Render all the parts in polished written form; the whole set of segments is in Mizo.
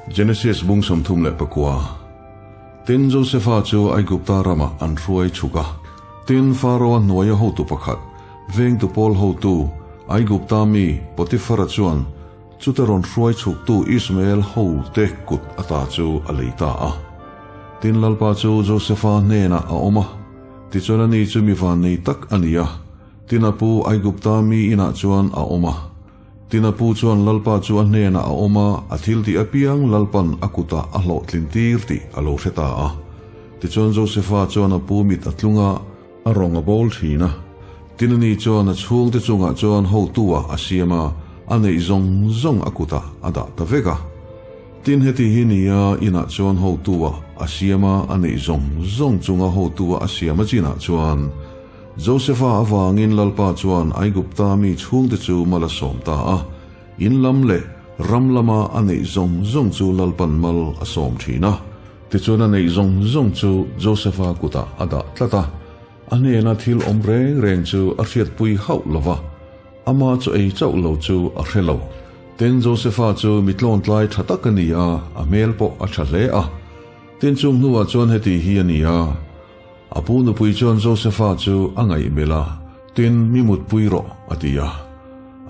Genesis bung 39. Tin, Josefa chu Aigupta ramah an hruai chhuk a. Tin, Faraoa hnuaia hotu pakhat, vengtu pawl hotu, Aigupta mi Potifara chuan chuta rawn hruai chhuktu Ismael hote kut ata chu a lei ta a. Tin, Lalpa chu Josefa hnenah a awm a, tichuan ani chu mi vannei tak a ni a. Tin, a pu Aigupta mi inah chuan a awm a. Tin a pu chuan Lalpa chu a hnenah a awm a, a thil tih apiang Lalpan a kutah a hlawhtlin tir tih a lo hre ta a. Tichuan Josefa chuan a pu mit a tlung a, a rawng a bawl thin a. Tin ani chuan a chhungte chungah chuan hotu-ah a siam a, a neih zawng zawng a kutah a dah ta vek a. Tin heti hi nia inah chuan hotu-ah a siam a, a neih zawng zawng chunga hotu-ah a siam a chinah chuan, Josefa avangin Lalpa chuan Aigupta mi chhungte chu mal a sawm ta a, in lam leh ram lama a neih zawng zawng chu Lalpan mal a sawm thin a. Tichuan a neih zawng zawng chu Josefa kutah a dah tlat a, a hnena thil awm reng reng chu a hriatpui hauh lo va, ama chu ei chauh lo chu a hre lo. Tin, Josefa chu mi tlawntlai tha tak a ni a, a hmel pawh a tha hle a. Tin, chung hnuah chuan heti hi a ni a. A pu nupui chuan Josefa chu a ngaihbel a, Tin, mi mutpui rawh, a ti a.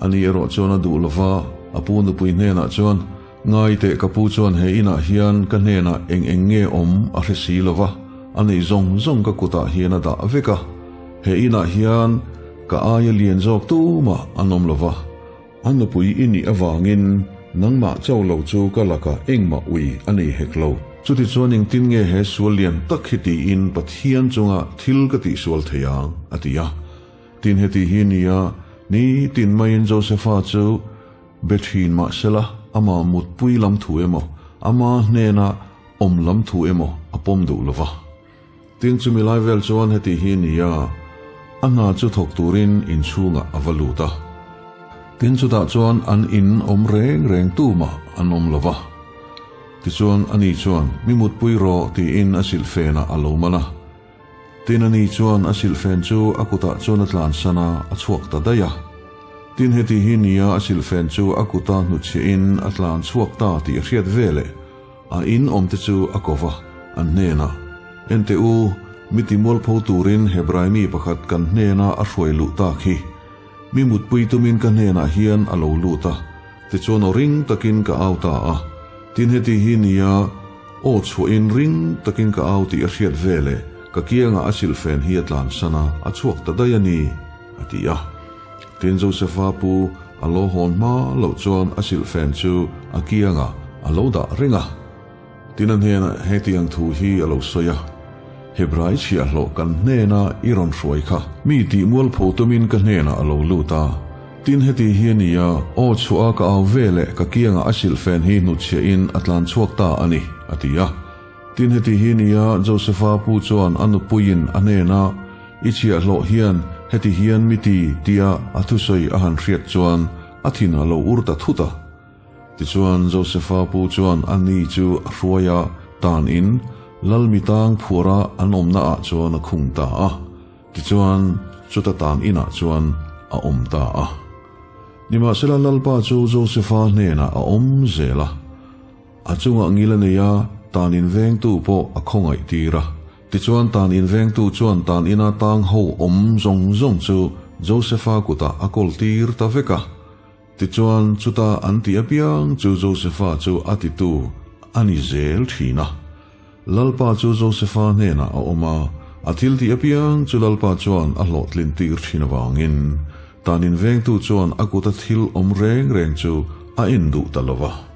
Ani erawh chuan a duh lo va, a pu nupui hnenah chuan, Ngai teh ka pu chuan he inah hian ka hnenah eng eng nge awm a hre si lo va, a neih zawng zawng ka kutah hian a dah vek a. He inah hian ka aia lian zawk tumah an awm lo va. A nupui i nih avangin nangmah cho lo chu ka lakah engmah ui a nei hek lo. Chutichuan engtin nge he sual lian tak hi tiin Pathian chunga thil ka tihsual thei ang? a ti a. Tin heti hi nia, nitin maiin Josefa chu be thin mah sela, ama mutpui lam thu emaw, ama hnena awm lam thu emaw a pawm duh lo va. Tin, chumi lai vel chuan heti hi nia, a hna chu thawk turin inchhungah a va lut a. Tin, chutah chuan an in awm reng reng tumah an awm lo va. Tichuan, ani chuan, Mi mutpui rawh, tiin a silhfenah a lo man a. Tin, ani chuan a silhfen chu a kutah chuan a tlansan a, a chhuak ta daih a. Tin, heti hi nia, a silhfen chu a kuta hnutchhiahin a tlan chhuak ta tih a hriat veleh, A in awmte chu a ko va, an hnenah, Ente u, mi timualpho turin Hebrai mi pakhat kan hnena a hruai luh tak hi. Mi mutpui tumin ka hnenah hian a lo lut a, tichuan aw ring takin ka au ta a. Tin heti hi nia, aw chhuahin ring takin ka au tih a hriat veleh ka kiangah a silhfen hi a tlansan a, a chhuak ta daih a ni, a ti a. Tin Josefa pu a lo hawn hma loh chuan a silhfen chu a kiangah a lo dah reng a. Tin a hnenah hetiang thu hi a lo sawi a, Hebrai chhiahhlawh kan hnena i rawn hruai kha mi tih mualpho tumin ka hnenah a lo lut a. Tin heti hi a ni a, aw chhuah a ka au ve leh ka kiangah a silhfen hi hnutchhiahin a tlan chhuak ta a ni, a ti a. Tin heti hi a ni a, Josefa pu chuan a nupuiin a hnenah, I chhiahhlawh hian heti hian mi ti tia a thusawi a han hriat chuan a thin a lo ur ta thut a. Tichuan Josefa pu chuan a ni chu a hruai a, tan in lal mi tang phuara an awmna ah chuan a khung ta a. Tichuan chuta tan inah chuan a awm ta a. Nimahsela Lalpa chu Josefa hnenah a awm zel a. A chungah ngil a nei a, tan in vengtu pawh a khawngaih tir a. Tichuan tan invengtu chuan tan ina tang ho awm zawng zawng chu Josefa kutah a kawl tir ta vek a. Tichuan chuta an ti apiang chu Josefa chu a titu a ni zel thin a. Lalpa chu Josefa hnenah a awm a, a thil tih apiang chu Lalpa chuan a hlawhtlin tir thin avangin tan invengtu chuan a kuta thil awm reng reng chu a en duh ta lo va.